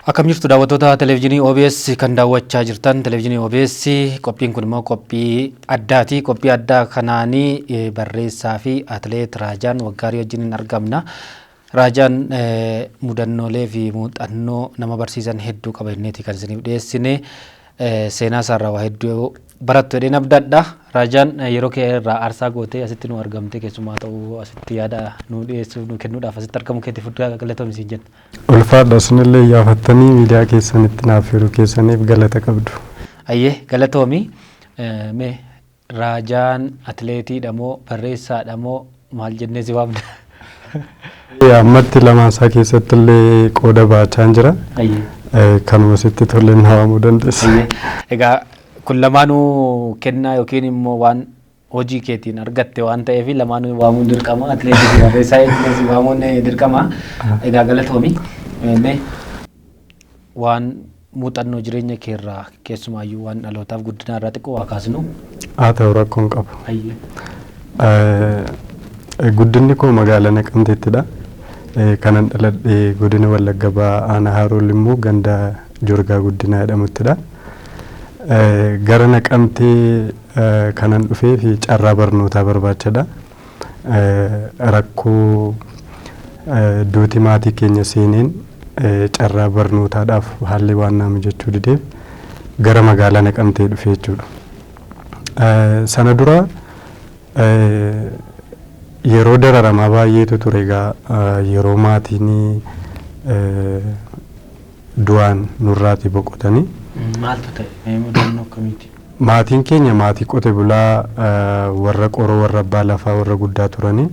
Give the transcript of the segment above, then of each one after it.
Akkam jirtu daawwattoota televezyiinii OBS? Kan daawwachaa jirtan televezyiinii OBS. Qophiin kun immoo qophii addaati. Qophii addaa kanaanii barreessaa fi atileet Raajaan Waggaarii wajjin argamna. Raajaan mudannoolee fi muuxannoo nama barsiisan hedduu qaba inneeti kan isiniif dhiyeessine. Seenaa isaarraa waa hedduu barattu jedheen abdadha. Raajaan, yeroo kee irraa aarsaa gootee asitti nu argamte, keessumaa ta'uu asitti yaada nu dhiyeessuuf, nu kennuudhaaf asitti argamu keetiif guddaa galatoomi siin jenna. Ulfaadha, isinillee iyyaafattanii miidiyaa keessanitti naaf hiruu keessaniif galata qabdu. Ayyee, galatoomi. Mee Raajaan atileetiidha moo barreessaadha moo maal jennee si waamna? Ammatti lamaan isaa keessatti illee qooda baachaa jira. Kanuma sitti toleen na waamuu dandeessa. Egaa kun lamaanuu kennaa yookiin immoo waan hojii keetiin argatte waan ta'eef lamaanuu waamuun dirqama. Atileetii fi barreessaa jennee si waamuun dirqama. Egaa galatoomi. Mee waan muuxannoo jireenya keerraa, keessumaayyuu waan dhalootaaf guddinaa irraa xiqqoo waa kaasnu. Haa ta'u, rakkoon qabu. Guddinni koo magaalaa Naqamteettidha. Kanan dhaladhe godina Wallagga Bahaa, aanaa Haaroo Limmuu, ganda Jorgaa Guddinaa jedhamuttidha. Gara Naqamtee kanan dhufee fi carraa barnootaa barbaachadha. Rakkoo duuti maatii keenya seeneen carraa barnootaadhaaf haalli waan naa mijachuu dideef gara magaalaa Naqamtee dhufe jechuudha. Sana dura yeroo dararamaa baay'eetu ture. Egaa yeroo maatiin du'aan nurraatii boqotanii. Maaltu ta'e? Mudannoo akkamiiti? Maatiin keenya maatii qote bulaa, warra qoroo, warra abbaa lafaa, warra guddaa turanii.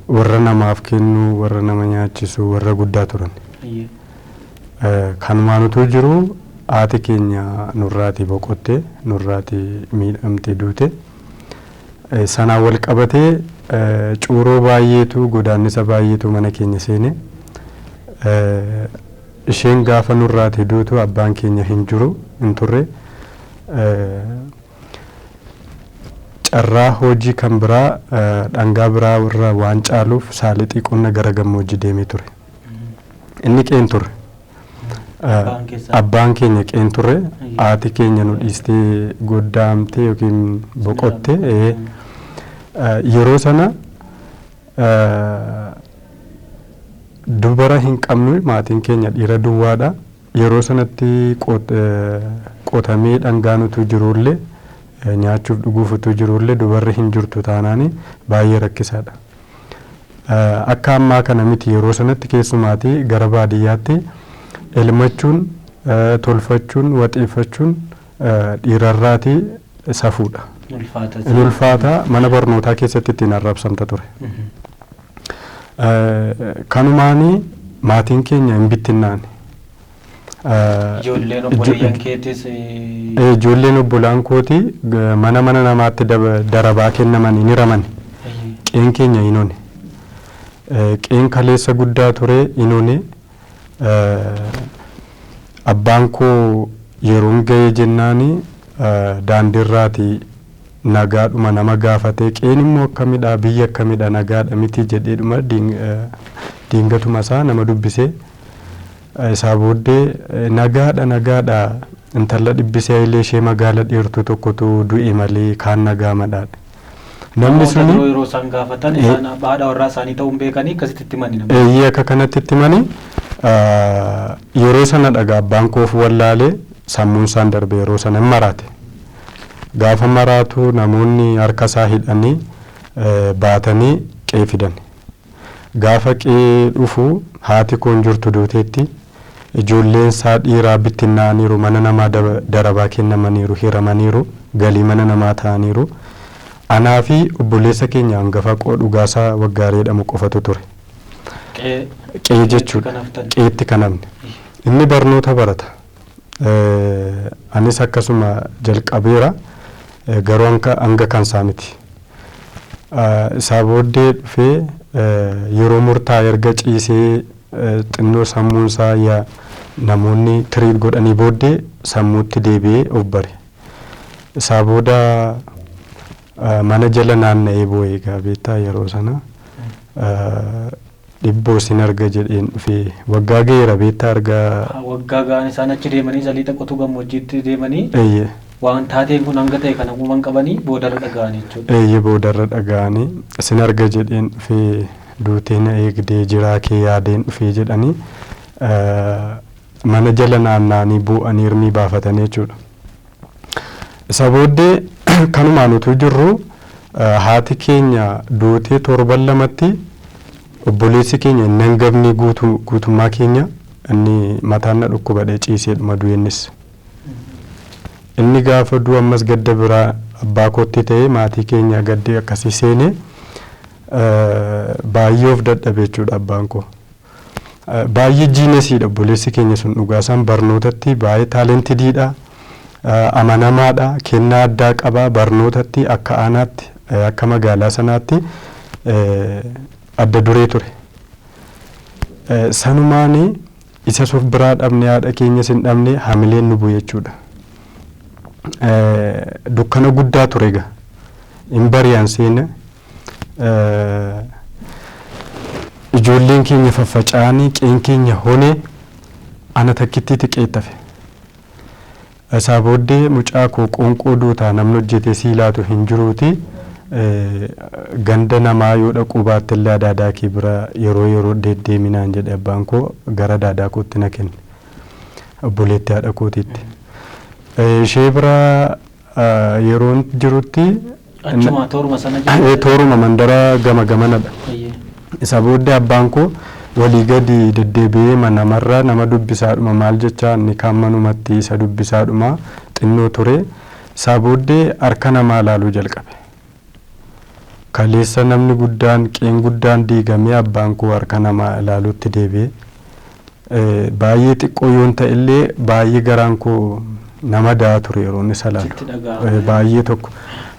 Warra namaaf kennu, warra nama nyaachisu, warra guddaa turan. Kanumaan utuu jiru haati keenya nurraatii boqotte, nurraatii miidhamtee duute. Sanaan wal qabatee cuuroo baay'eetu, godaannisa baay'eetu mana keenya seene. Isheen gaafa nurraatii duutu abbaan keenya hin jiru hin turre. Carraa hojii kan biraa, dhangaa biraa irra waan caaluuf saalixii qonna gara gammoojjii deemee ture. Inni qeen turre. Abbaan keenya qeen turre, haati keenya nu dhiistee goddaamtee yookiin boqotte. Yeroo sana dubara hin qabnu, maatiin keenya dhiira duwwaadha. Yeroo sanatti qotamee dhangaan utuu jirullee, nyaachuuf dhuguuf utuu jirullee, dubarri hin jirtu taanaan baay'ee rakkisaadha. Akka ammaa kana miti. Yeroo sanatti keessumaatii gara baadiyyaatti elmachuun, tolfachuun, waxeeffachuun dhiirarraatii safuudha. In ulfaata, mana barnootaa keessatti ittiin arrabsamta ture. Kanumaanii maatiin keenya hin bittinnaane. Ijoolleen obboleeyyan keetis? Ijoolleen obbolaan kooti mana mana namaatti darabaa kennamanii ni ramani. Qeen keenya hin one. Qeen kaleessa guddaa ture hin one. Abbaan koo yeroon ga'ee jennaani daandiirraatii nagaadhuma nama gaafatee, qeen immoo akkamidha, biyya akkamidha, nagaadha miti jedheedhuma diingatuma isaa nama dubbisee, isaa booddee nagaadha, nagaadha, intala Dhibbisee Hayilee ishee magaala dheertuu tokkotu du'e malee kaan nagaa madhaadha. Namni suni yeroo isaan gaafatan isaan haadha warraa isaanii ta'uun beekanii akkasitti itti himani nama. Eeyyee, akka kanatti itti himani. Yeroo sana dhagaa abbaan koof wallaalee sammuun isaan darbe. Yeroo sana hin maraate. Gaafa maraatu namoonni harka isaa hidhanii baatanii qe'ee fidan. Gaafa qe'ee dhufu haati koo hin jirtu, duuteetti. Ijoolleen isaa dhiiraa bittinnaa'aniiru, mana namaa darabaa kennamaniiru, hiramaniiru, galii mana namaa ta'aniiru. Anaa fi obboleessa keenya hangafa Dhugaasaa Waggaarii jedhamu qofatu ture. Qe'ee jechuudha. Qe'eetti kan hafne. Inni barnoota barata. Anis akkasuma jalqabeera, garuu hanga kan isaa miti. Isaa booddee dhufee yeroo murtaa'e erga ciisee xinnoo sammuun isaa namoonni treat godhanii booddee sammuutti deebi'ee of bare. Isaa booda mana jala naanna'ee boo'ee, egaa beektaa, yeroo sana Dhibboo sin arga jedheen dhufee waggaa ga'eera beektaa argaa. Waggaa ga'an isaan achi deemanii saliixa qotuu gammoojjiitti deemanii Eeyyee. waan taateen kun hanga ta'e kana quban qabanii boodarra dhaga'anii jechuudha. Eeyyee, boodarra dhaga'anii sin arga jedheen dhufee, duutee na eegdee jiraa kee yaadeen dhufee jedhanii mana jala naanna'anii bu'anii hirmii baafatanii jechuudha. Isa booddee kanumaan utuu jirru haati keenya duutee torban lamatti obboleessi keenya inni hangafni guutummaa keenya inni mataan na dhukkubadhee ciiseedhuma du'e innis. Inni gaafa du'u ammas gadda biraa abbaa kootti ta'ee maatii keenya gaddee akkasii seenee baay'ee of dadhabe jechuudha abbaan koo. Baay'ee geniusiidha obboleessi keenya sun, dhugaasaan barnootatti baay'ee talentediidha. Amanamaadha, kennaa addaa qaba, barnootatti akka aanaatti, akka magaalaa sanaatti adda duree ture. Sanumaanii isa of biraa dhabne, haadha keenyas hin dhabne, hamileen nu bu'e jechuudha. Dukkana guddaa ture egaa. Hin bari'an seena. Ijoolleen keenya faffaca'anii, qeen keenya honee, ana takkittiitti qeettafe. Isaa booddee mucaa koo qoonqoo duutaa namni hojjetee sii laatu hin jiruuti, ganda namaa yoo dhaquu baatte illee adaadaa kee bira yeroo yeroo deddeeminaan jedhe abbaan koo, gara adaadaa kootti na kenne. Obboleettii haadha kootiitti. Ishee bira yeroon jirutti Achuma tooruma sana jiru. Tooruma mandara gama gamanadha. Isa booddee abbaan koo walii gadi deddeebi'ee namarra nama dubbisaadhuma, maal jecha, inni kaan manumatti isa dubbisaadhuma xinnoo ture. Isaa booddee harka namaa laaluu jalqabe. Kaleessa namni guddaan, qeen guddaan diigamee abbaan koo harka namaa ilaaluutti deebi'e. Baay'ee xiqqoo yoon ta'e illee baay'ee garaan koo nama da'aa ture yeroo inni isa laalu. Sitti dhaga'ama. Baay'ee tokko.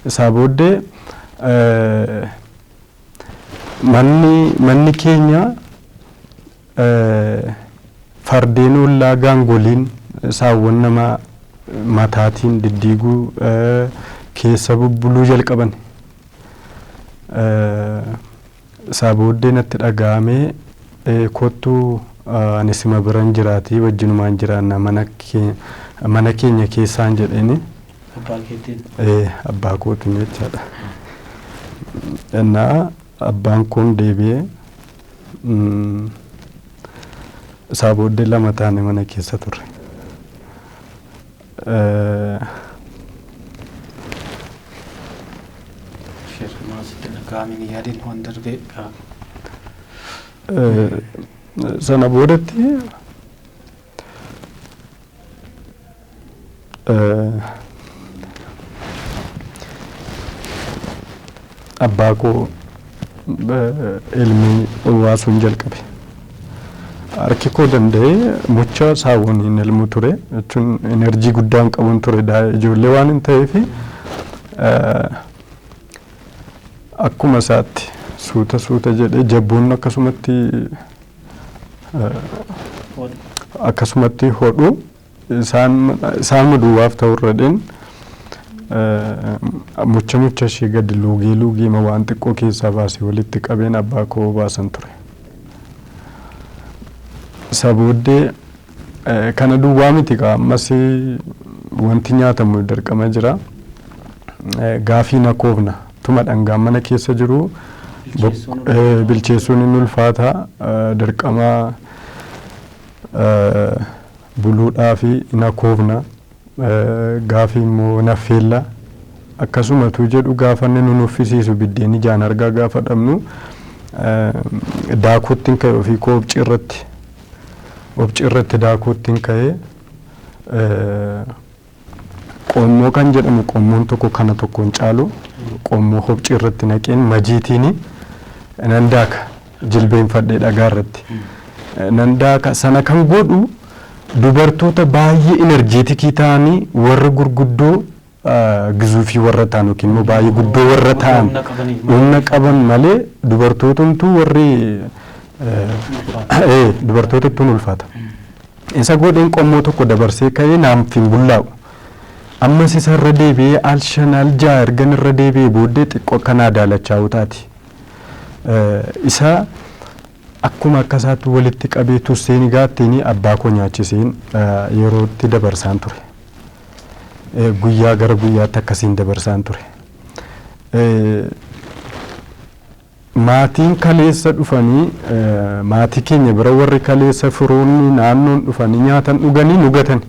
Isaa booddee manni keenya fardeen ollaa gaangoliin saawwan nama mataatiin diddiiguu keessa bubbuluu jalqaban. Isaa booddee natti dhaga'amee, kottuu ani sima biran jiraatii wajjinumaan jiraanna mana keenya keessaan jedheeni. Abbaa keetiin. Abbaa kootiin jechaadha. Innaa abbaan kun deebi'ee isaa booddee lama taane mana keessa turre. Shirmaa sitti dhaga'ameen yaadin waan darbee. Sana boodatti abbaa koo ilmi obaasuun jalqabe. Harki koo danda'ee mucha saawwaniin elmu ture jechuun energy guddaan qabuun ture, ijoollee waan hin ta'eef akkuma isaatti suuta suuta jedhee jabboonni akkasumatti hodhu isaan duwwaaf ta'urra dheen mucha mucha ishee gadi luugee luugeema waan xiqqoo keessaa baasee walitti qabeen abbaa koo baasan ture. Isa booddee kana duwwaa miti kaa, ammas wanti nyaatamu dirqama jira. Gaafii na koofna tuma dhangaan mana keessa jiru bilcheessuun hin ulfaata, dirqama buluudhaa fi na koofna, gaafii immoo naffeella, akkasumatu jedhu gaafa inni nu nuffisiisu biddeen ijaan argaa gaafa dhabnu daakuutti hin ka'e, ofii koo obcii irratti daakuutti hin ka'e. Qoommoo kan jedhamu, qoommoon tokko kana tokkoon caalu, qoommoo hobcii irratti naqeen majiitiin nan daaka, jilbeenfadhee dhagaa irratti nan daaka. Sana kan godhu dubartoota baay'ee energeticii ta'anii, warra gurguddoo gizuufii warra ta'an yookiin immoo baay'ee guddoo warra ta'an, humna qaban malee dubartootumtuu warri dubartootatti ulfaata. Isa godheen qommoo tokko dabarsee ka'ee naaf hin bullaa'u. Ammas isa irra deebi'ee al shan al ja'a ergan irra deebi'ee booddee xiqqoo akkanaa daalachaa'u taati. Isa Akkuma akkasaatti walitti qabee tusseen gaattiin abbaa koo nyaachiseen yerootti dabarsaan ture. Guyyaa gara guyyaatti akkasiin dabarsaan ture. Maatiin kaleessa dhufanii, maatii keenya bira warri kaleessa firoonni naannoon dhufanii nyaatan dhuganii nu gatan.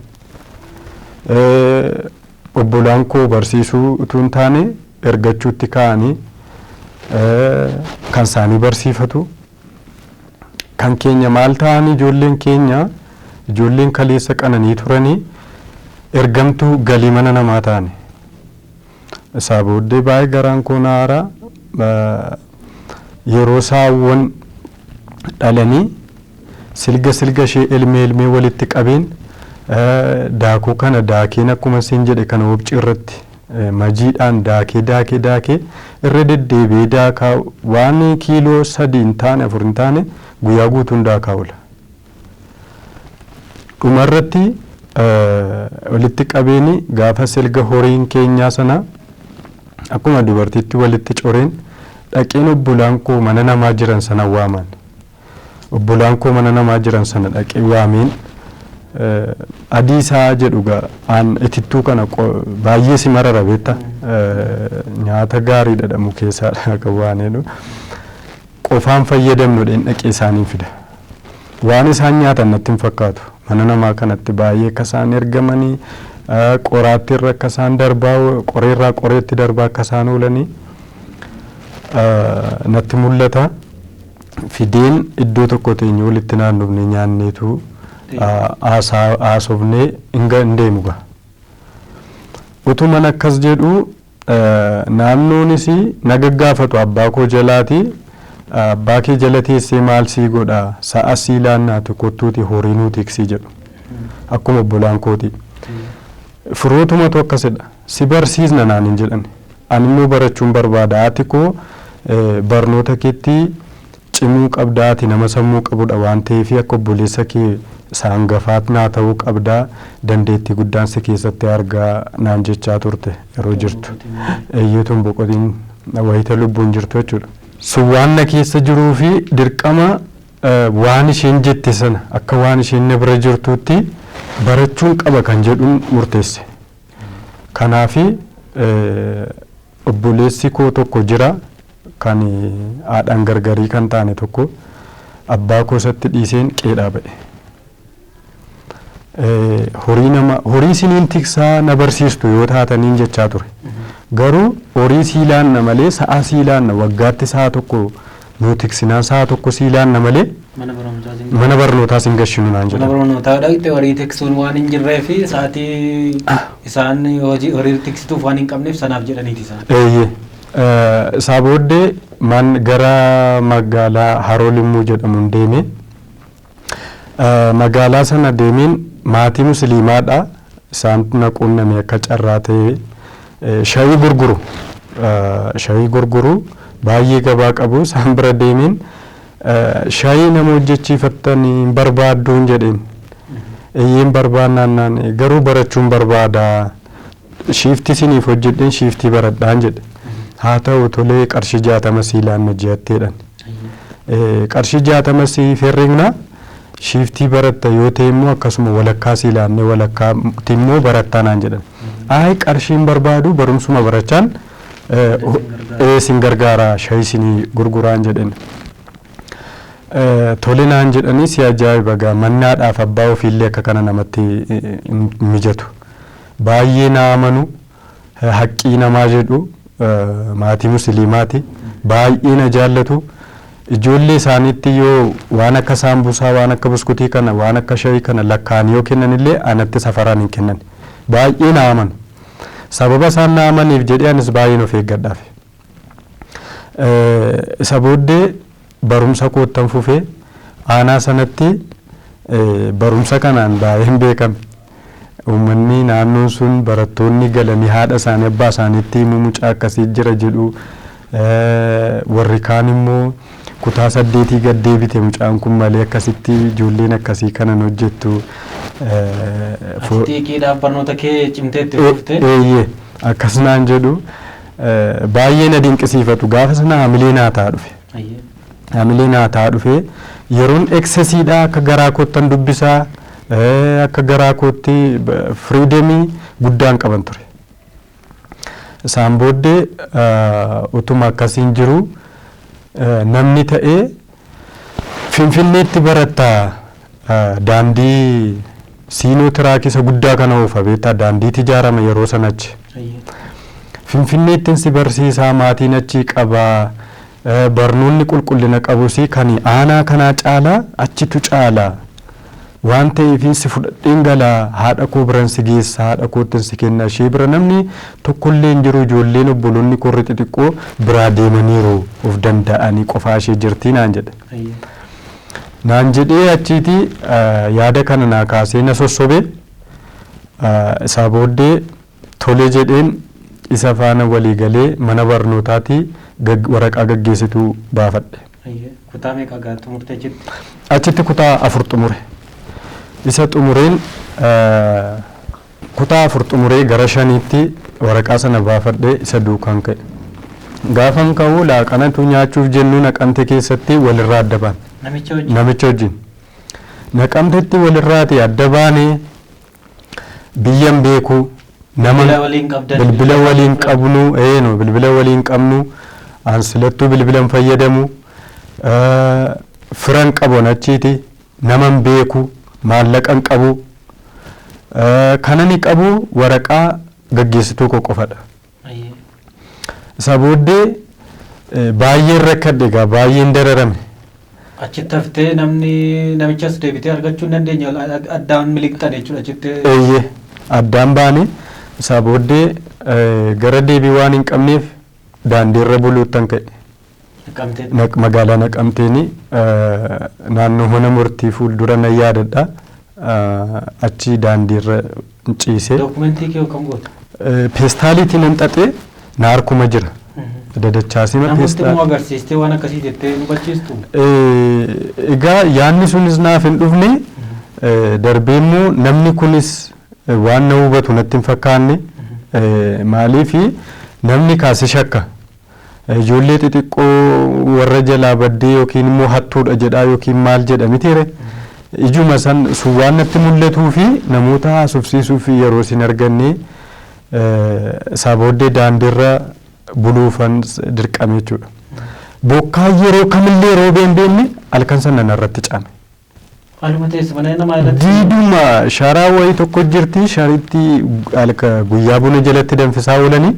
Obbolaan koo barsiisuu utuu hin taane ergachuutti ka'anii kan isaanii barsiifatu. Kan keenya maal ta'an, ijoolleen keenya, ijoolleen kaleessa qananii turanii ergamtuu galii mana namaa ta'ani. Isaa booddee baay'ee garaan koo na haaraa. Yeroo saawwan dhalanii silga ishee elmee elmee walitti qabeen, daakuu kana daakeen, akkuma isin jedhe kana wobci irratti majiidhaan daakee daakee daakee irra deddeebi'ee daakaa, waan kiiloo 3 hin taane, 4 hin taane guyyaa guutuun daakaa oola. Dhumarratti walitti qabeeni gaafa silga horiin keenyaa sana akkuma dubartiitti walitti coreen dhaqeen obbolaan koo mana namaa jiran sana waaman. Obbolaan koo mana namaa jiran sana dhaqee waameen, adii isaa jedhu aan itittuu kana baay'ee si marara beekta, nyaata gaarii dhadhamu keessaa kan waan jedhu qofaan fayyadamnu dheen dhaqee isaaniin fida. Waan isaan nyaatan natti hin fakkaatu. Mana namaa kanatti baay'ee akka isaan ergamanii, qoraattii irra akka isaan darbaa, qoreerraa qoreetti darbaa akka isaan oolanii natti mul'ata. Fideen iddoo tokko teenye walitti naannofnee nyaanneetu haasofnee hin deemu gaa. Utuman akkas jedhu naannoonis na gaggaafatu abbaa koo jalaati. Abbaa kee jala teessee maal sii godha, sa'a sii laannaatu kottuuti horii nuu tiksii jedhu. Akkuma obbolaan kooti. Firootumatu akkasidha. Si barsiisna naan hin jedhan. Ani immoo barachuun barbaada. Haati koo barnoota keetti cimuu qabdaa, ati nama sammuu qabudha waan ta'eef akka obboleessa kee isa hangafaat naa ta'uu qabdaa, dandeettii guddaan si keessatti argaa naan jechaa turte yeroo jirtu. Eeyyeetuun boqotiin wayita lubbuun jirtu jechuudha. Sun waan na keessa jiruu fi dirqama waan isheen jette sana akka waan isheen na bira jirtuutti barachuun qaba kan jedhuun murteesse. Kanaafi obboleessi koo tokko jira kan haadhaan gargarii kan taane tokko, abbaa koo isatti dhiiseen qeedhaa ba'e. Horii nama horii isiniin tiksaa na barsiistu yoo taataniin jechaa ture. Garuu horii sii laanna malee, sa'a sii laanna, waggaatti sa'a tokko nuu tiksinaan sa'a tokko sii laanna malee mana barnootaa sin gashinu naan Mana jedhan. barnootaa dhaqxe horii tiksuun waan hin jirree fi sa'aatii isaan hojii horii tiksituuf waan hin qabneef sanaaf jedhaniiti isaan. Eeyyee. Isaa booddee man gara magaalaa Haroo Limmuu jedhamuun deeme. Magaalaa sana deemeen maatii musliimaadha. Isaan na quunname akka carraa ta'e, shayii gurguru. Shayii gurguru, baay'ee gabaa qabu. Isaan bira deemeen shayii nama hojjechiifattanii hin barbaadduun jedheen. Eeyyeen barbaannaan naan garuu barachuun barbaada. Shiiftii isiniif hojjedheen shiiftii baradhaan jedhe. Haa ta'u, tolee, qarshii 60 sii laanna ji'atteedhan. Qarshii 60 siif herregna, shiiftii baratta yoo ta'e immoo akkasuma walakkaa sii laannee walakkaatti immoo barattaa naan jedhan. Ayi, qarshiin barbaadu, barumsuma barachaan sin gargaara, shayii isinii gurguraan jedhen. Tole naan jedhanii. Si ajaa'iba gaa, mannaadhaaf abbaa ofiillee akka kana namatti hin mijatu. Baay'ee na amanu, haqqii namaa jedhu, maatii musliimaati, baay'ee na jaallatu. Ijoollee isaaniitti yoo waan akka saambusaa, waan akka buskutii kana, waan akka shayii kana lakkaa'anii yoo kennan illee anatti safaraan hin kennan. Baay'ee na amanu. Sababa isaan na amaniif jedhee anis baay'een of eeggadhaaf. Isa booddee barumsa koottan fufee aanaa sanatti barumsa kanaan baay'een beekame. Uummanni naannoon sun, barattoonni galanii haadha isaanii abbaa isaaniitti himuu, mucaa akkasii jira jedhu. Warri kaan immoo kutaa 8 gad deebite mucaan kun malee akkasitti ijoolleen akkasii kanan hojjettu. Ati xiiqiidhaaf barnoota kee cimtee itti fufte. Eeyyee, akkas naan jedhu, baay'ee na dinqisiifatu. Gaafa sana hamilee naa ta'a dhufe. Hamilee naa ta'a dhufe. Yeroon excessiidha, akka garaa koottan dubbisaa, akka garaa kootti freedomii guddaan qaban ture. Isaan booddee utuma akkasiin jiru namni ta'ee, "Finfinneetti barattaa, daandii siinoo tiraakii isa guddaa kana oofa beektaa, daandiitti ijaarame yeroo sanachi. Finfinneettiin si barsiisaa, maatiin achii qabaa, barnoonni qulqullina qabus kan aanaa kanaa caalaa achitu caalaa waan ta'eef si fudhadheen galaa, haadha koo biran si geessa, haadha koottin si kenna. Ishee bira namni tokkollee hin jiru, ijoolleen obboloonni korri xixiqqoo biraa deemaniiru, of danda'anii qofaa ishee jirtii," naan jedhe. Naan jedhee achiiti yaada kana naa kaasee na sossobe. Isaa booddee tole jedheen, isa faana walii galee mana barnootaatii waraqaa gaggeessituu baafadhe. Kutaa meeqa gaa xumurte achitti? Achitti kutaa 4 xumure. Isa xumureen, kutaa 4 xumuree gara shaniitti waraqaa sana baafadhee isa duukaan ka'e. Gaafan ka'uu laaqanatu nyaachuuf jennu Naqamte keessatti walirraa adda baane. Namicha wajjin? Namicha wajjin. Naqamtetti walirraati adda baanee, biyyan beeku nama Bilbila waliin qabdan? Bilbila waliin qabnu, eeno, bilbila waliin qabnu, an silattuu bilbila hin fayyadamu, firan qabu achiiti, naman beeku, maallaqan qabu, kanani qabu waraqaa gaggeessituu koo qofadha. Isa booddee baay'een rakkadhe egaa, baay'een dararame. Achitti haftee namni namichas deebitee argachuu hin dandeenye, addaan miliqxan jechuudha achitti. Eeyyee, addaan baane. Isaa booddee gara deebii waan hin qabneef daandiirra buluuttan ka'e. Naqamtee. Magaalaa Naqamteeni naannoo mana murtii fuuldura nan yaadadha. Achi daandiirra ciisee. Dookumentii kee kam goota? Peestaaliitiin nan xaxee na harkuma jira. Dadachaasima Namooti peestaal. immoo agarsiistee waan akkasii jettee nu hubachiistu? Egaa yaadni sunis naaf hin dhufne, darbee immoo namni kunis waan na hubatu natti hin fakkaanne. Maaliifi namni kaase shakka. Ijoollee xixiqqoo warra jalaa baddee yookiin immoo hattuudha jedhaa yookiin maal jedha mitiire. Ijuma san sun waan natti mul'atuu fi namoota haasofsiisuu fi yeroo isin arganne, isaa booddee daandiirra buluufan dirqame jechuudha. Bokkaan yeroo kamillee roobee hin beekne halkan sana narratti caame. Haaluma teessu mana namaa irratti. Diiduma sharaa wayii tokko jirti, sharitti halka guyyaa buna jalatti danfisaa oolanii,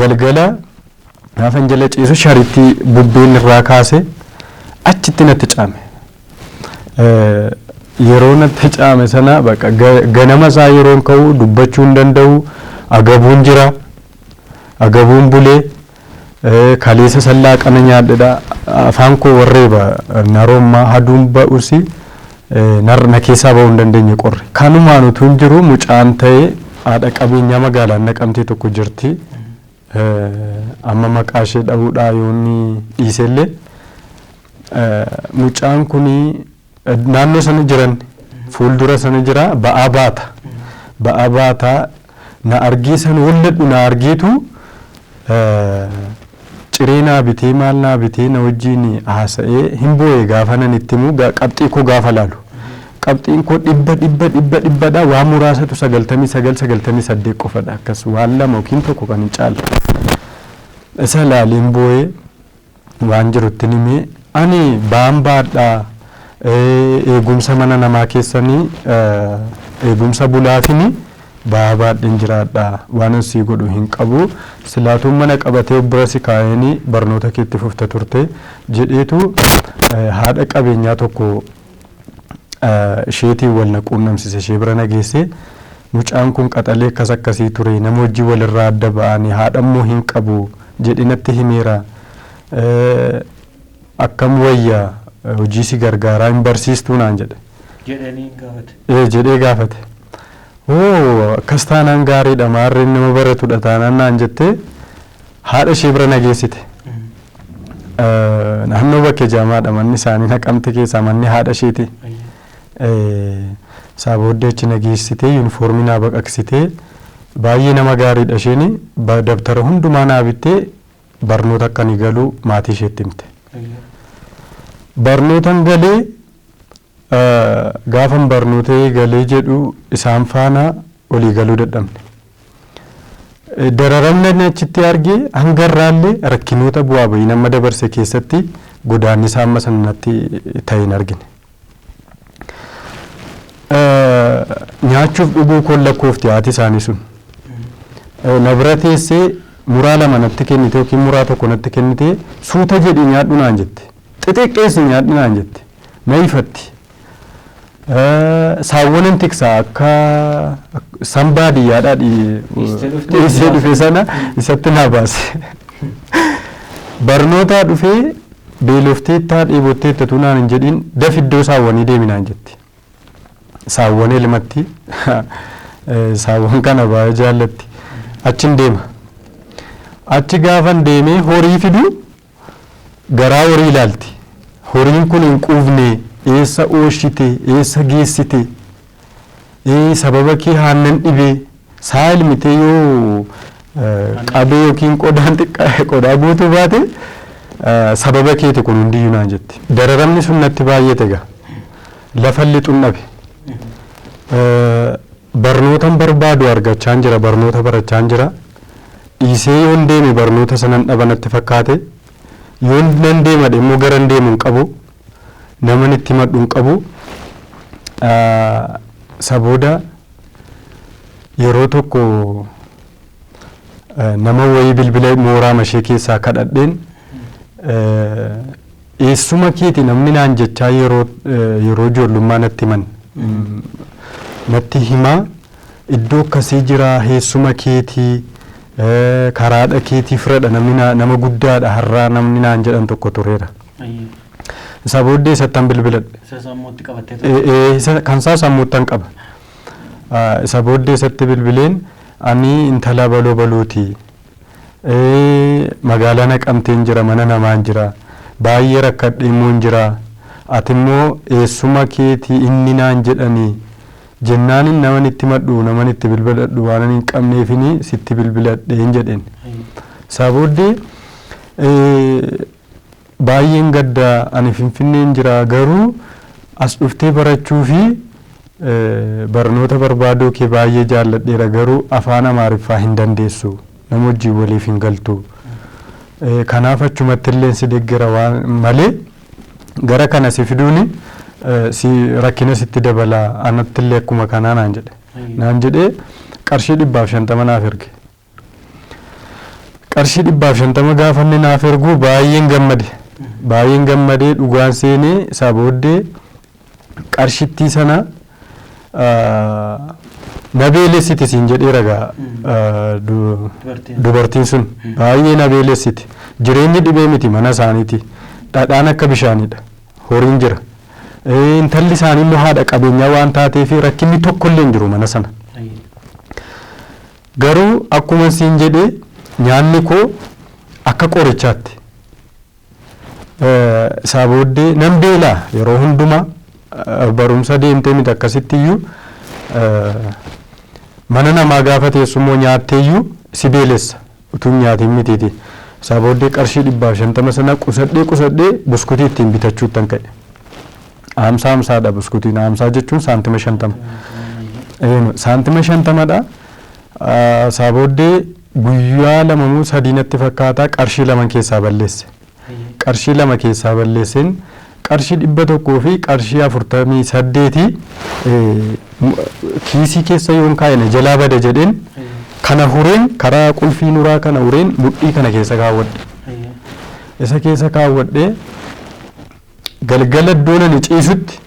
galgala gaafan jala ciisu sharitti bubbeen irraa kaase achitti natti caame. Yeroo natti caame sana bakka ganama isaa yeroon ka'u dubbachuu hin danda'u, agabuun jira, agabuun bulee, kaleessa sallaaqana nyaadhedha, afaan koo warreeba naroommaa, aduun ba'usi na keessaa ba'uu hin dandeenye qorre. Kanumaan utuu hin jiru mucaan ta'e haadha qabeenyaa magaalaan Naqamtee tokko jirti. Amma maqaa ishee dhabuudhaa yoonni dhiisellee, mucaan kuni naannoo sana jiran fuuldura sana jira, ba'aa baata. Ba'aa baataa na argee san walladhu na argeetu ciree naa bitee, maal naa bitee, na wajjin haasa'ee hin boo'e gaafa nan itti himu qabxii koo gaafa laalu. Qabxiin koo dhibba dhibba dhibba dhibbadha, waan muraasatu 99, 98 qofadha, akkas waan lama yookiin tokko kan hin caalle. Isa laaleen boo'ee waan jirutti himee, "Ani ba'aan baadhaa, eegumsa mana namaa keessanii eegumsa bulaafini ba'aa baadheen jiraadha, waan an sii godhu hin qabu, silaatuun mana qabatee of bira si kaa'anii barnoota keetti fufta turte," jedheetu haadha qabeenyaa tokko isheetiin wal na quunnamsise, ishee bira na geesse. "Mucaan kun qaxalee akkas akkasii ture, nama hojii walirraa adda ba'anii, haadha immoo hin qabu jedhe natti himeera, akkam wayya, hojii si gargaaraa hin barsiistuu?" naan jedhe. Jedhanii gaafate. Ee, jedhee gaafate. "Oo, akkas taanaan gaariidha, maarreen nama baratudha taanaan," naan jettee haadha ishee bira na geessite. Naannoo bakkee jaamaadha manni isaanii, Naqamte keessaa manni haadha isheeti. Isaa booddee achi na geessitee, yuunifoormii naa baqaqsitee, baay'ee nama gaariidha isheen, dabtara hundumaa naa bittee, barnoota akka ani galu maatii isheetti himte. Barnootan galee, gaafan barnoota galee jedhu isaan faana olii galuu dadhabne. Dararamni inni achitti arge hanga irraallee rakkinoota bu'aa bahii nama dabarse keessatti godaannisa amma sana natti ta'e hin argine. Nyaachuuf dhuguu koon lakkoofti haati isaanii sun. Na bira teessee muraa lama natti kennite yookiin muraa tokko natti kennite, "Suuta jedhi nyaadhu" naan jette. "Xixiqqeessi nyaadhu" naan jette. Na ifatti. Saawwanan tiksaa akka san baadiyyaadhaa dhiisee dhufe sana isatti naa baase. Barnootaa dhufee "Beelofteettaa, dheebotteetta" tu naan hin jedhin, "Daf, iddoo saawwanii deemi" naan jetti. Saawwan elmatti, saawwan kana baay'ee jaallatti. Achin deema. Achi gaafan deemee horii fidu garaa horii ilaalti. "Horiin kun hin quufne, eessa ooshite, eessa geessite? Sababa kee aannan dhibee saa ilmitee yoo qabee yookiin qodaan xiqqaa qodaa guutuu baate, sababa keeti kun hundiyyuu" naan jetti. Dararamni sun natti baay'ate egaa. Lafa lixuun dhabe. Barnootan barbaadu argachaan jira, barnoota barachaan jira. Dhiisee yoon deeme barnoota sanan dhaba natti fakkaate. Yoon nan deemadhe immoo garan deemu hin qabu. Naman itti himadhu hin qabu. Isa booda yeroo tokko nama wayii bilbila mooraa mashee keessaa kadhadheen, "Eessuma keeti namni naan jechaa yeroo ijoollummaa natti himan, natti himaa, iddoo akkasii jira, eessuma keetii, karaadha keetii, firadha, namni nama guddaadha har'aa namni naan jedhan tokko tureera." Isa booddee isattan bilbiladhe. Isa sammuutti qabattee? Kan isaa sammuuttan qaba. Isa booddee isatti bilbileen, "Ani intala baloo baluuti. Magaalaa Naqamteen jira, mana namaan jira. Baay'ee rakkadhee immoo hin jira. Ati immoo eessuma keetii inni naan jedhanii jennaanin naman itti madhu, naman itti bilbiladhu waan hin qabneefini sitti bilbiladheen" jedheen. Isaa booddee, "Baay'een gadda, ani Finfinneen jira, garuu as dhuftee barachuu fi barnoota barbaaduu kee baay'ee jaalladheera, garuu afaan Amaariffaa hin dandeessu, nama wajjin waliif hin galtu, kanaaf achumatti illee si deeggera waan malee gara kana si fiduuni si rakkina sitti dabala anatti illee akkuma kanaa" naan jedhe. Naan jedhee qarshii 150 naaf erge. Qarshii 150 gaafa inni naaf ergu baay'een gammade. Baay'een gammadee dhugaan seenee. Isaa booddee qarshittii sana na beelessiti siin jedhee ragaa dubartiin sun baay'ee na beelessiti. Jireenyi dhibee miti mana isaaniiti. Dhadhaan akka bishaanidha. Horiin jira. Intalli isaanii immoo haadha qabeenyaa waan taateef rakkinni tokko illee hin jiru mana sana. Garuu akkuma siin jedhee nyaanni koo akka qorichaatti. Isaa booddee nan beelaa yeroo hundumaa, barumsa deemtee miti, akkasitti iyyuu mana namaa gaafa teessummoo nyaatteeyyuu si beelessa utuu hin nyaatiin mitiiti. Isaa booddee qarshii 150 sana qusadhee qusadhee buskutii ittiin bitachuuttan ka'e. Hamsaa hamsaadha buskutiin, hamsaa jechuun saantima 50. Saantima 50dha. Isaa booddee guyyaa lama moo sadii natti fakkaata qarshii lama keessaa balleesse. Qarshii lama keessaa balleesseen qarshii 100 fi qarshii 48 kiisii keessa yoon kaa'e na jalaa bada jedheen kana hureen, karaa qulfii nuraa kana hureen mudhii kana keessa kaawwadhe. Isa keessa kaawwadhee galgala iddoon ani ciisutti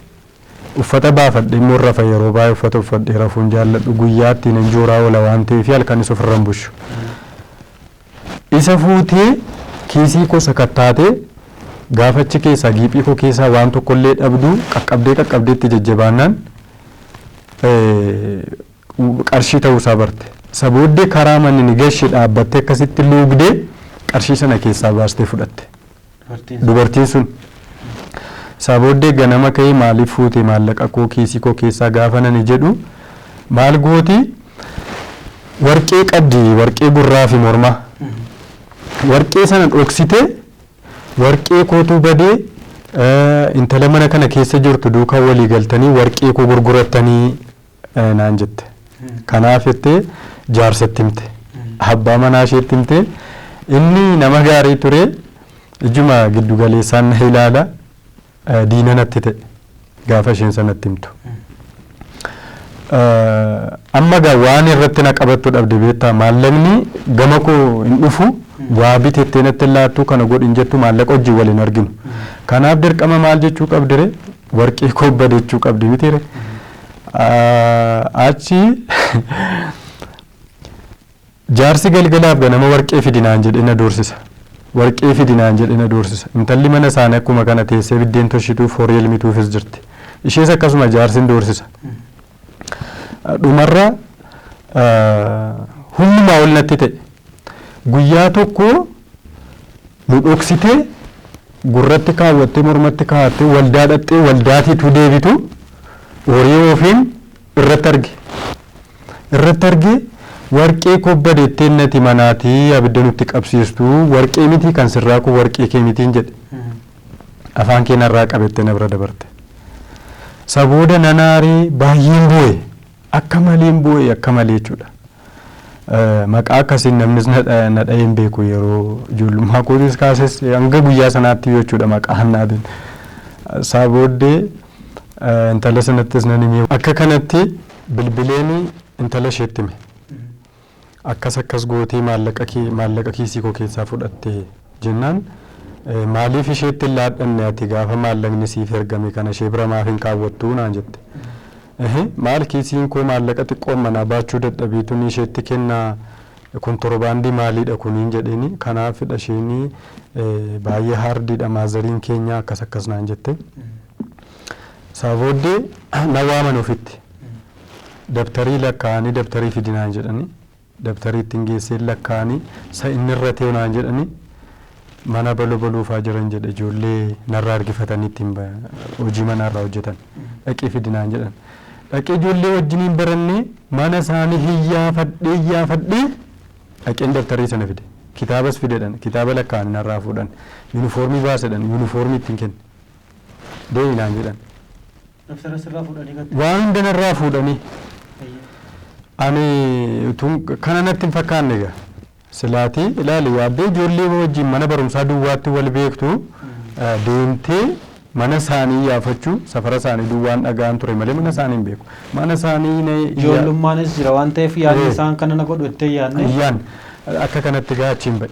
uffata baafadhe immoo rafa. Yeroo baay'ee uffata uffadhee rafuun jaalladhu, guyyaatti nan jooraa oola waan ta'eef halkanis ofirra hin bushu. Isa fuutee kiisii koo sakattaatee gaafachi keessaa giiphii koo keessaa waan tokkollee dhabduu, qaqqabdee qaqqabdee itti jajjabaannaan qarshii ta'uusaa barte. Isa booddee karaa manni ni gashe dhaabbattee akkasitti luugdee qarshii sana keessaa baastee fudhatte. Dubartiin sun. Isaa booddee ganama ka'ee, "Maaliif fuute maallaqa koo kiisii koo keessaa?" gaafa nani jedhu, maal gooti, warqee qabdi, warqee gurraa fi mormaa. Warqee sana dhoksitee, "Warqee kootu badee, Intala mana kana keessa jirtu duukaa walii galtanii warqee koo gurgurattanii naan jette. Kanaaf jettee jaarsatti himte. Abbaa manaa isheetti himte. Inni nama gaarii ture, ijuma giddu galeessaan na ilaala, diina natti ta'e gaafa isheen sanatti himtu. Amma gaa waan irratti na qabattu dhabde beektaa, maallaqni gama koo hin dhufu, waa bitettee natti hin laattu, kana godhin jettu, maallaqa wajjin wal hin arginu. Kanaaf dirqama maal jechuu qabdire? Warqee koo bade jechuu qabdi mitiire. Achi jaarsi galgalaaf ganama warqee fidinaan jedhee na doorsisa. Warqee fidinaan jedhee na doorsisa. Intalli mana isaanii akkuma kana teessee biddeen toshituuf, horii elmituufis jirti. Ishees akkasuma jaarsi hin doorsisa. Dhumarra humnumaa ol natti ta'e. Guyyaa tokko nu dhoksitee, gurratti kaawwattee, mormatti kaa'attee, waldaa dhaqxee, waldaatiitu deebitu horii ofiin irratti arge. Irratti argee, warqee koo badettee nati manaatii abidda nutti qabsiistu, warqee miti kan sirraa kun, warqee kee mitiin jedhe. Afaan kee narraa qabettee na bira dabarte. Sabooda nanaarii baay'een boo'e, akka maleen boo'e, akka malee jechuudha. Maqaa akkasiin namnis na dha'ee hin beeku yeroo ijoollummaa kootis kaases hanga guyyaa sanaatti jechuudha maqaa hannaatiin. Isaa booddee intala sanattis nan himee, akka kanatti bilbileen intala isheetti hime. Akkas akkas gootee maallaqa kee, maallaqa kiisii koo keessaa fudhatte jennaan, maaliif isheetti hin laadhanne ati? Gaafa maallaqni siif ergame kana ishee bira maaf hin kaawwattu naan jette. Maal, kiisiin koo maallaqa xiqqoon manaa baachuu dadhabiituun isheetti kennaa, kontorbaandii maaliidha kuniin jedheeni. Kanaafidha isheenii baay'ee hardiidha maazariin keenya, akkas akkas naan jette. Isaa booddee na waaman ofitti. Dabtarii lakkaa'anii, dabtarii fidinaan jedhanii, dabtarii ittiin geessee lakkaa'anii, isa inni irra ta'e naan jedhanii, mana baloo baluufaa jiran jedhe, ijoollee narraa argifatanii ittiin hojii manaarraa hojjetan, dhaqee fidinaan jedhan. Dhaqee ijoollee wajjiniin barannee mana isaanii hiyyaafadhee hiyyaafadhee dhaqeen dabtarii sana fide. Kitaabas fidedhan, kitaaba lakkaa'anii narraa fuudhan, yuunifoormii baasedhan, yuunifoormii ittiin kenne. Deemi naan jedhan. Dabtara sirraa fuudhanii gatte. Waan hunda narraa fuudhanii. Ani utuun kana natti hin fakkaanne egaa. Silaatii ilaali, yaaddee ijoollee wajjin mana barumsaa duwwaatti wal beektu deemtee mana isaanii yaafachuu, safara isaanii duwwaan dhagaan ture malee mana isaanii hin beeku. Mana isaanii Ijoollumaanis jira waan ta'eef yaadni isaan kana na godhu jettee yaadne. Iyyaan akka kanatti gaa achiin ba'e.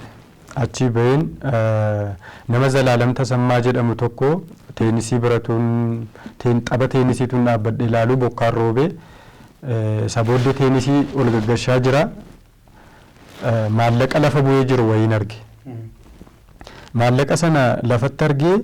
Achii baheen nama Zalaalam Tasammaa jedhamu tokko teenisii biratuun tapha teenisiituun dhaabbadhe ilaaluu, bokkaan roobee, isa booddee teenisii ol gaggashaa jira. Maallaqa lafa bu'ee jiru wayiin arge. Maallaqa sana lafatti argee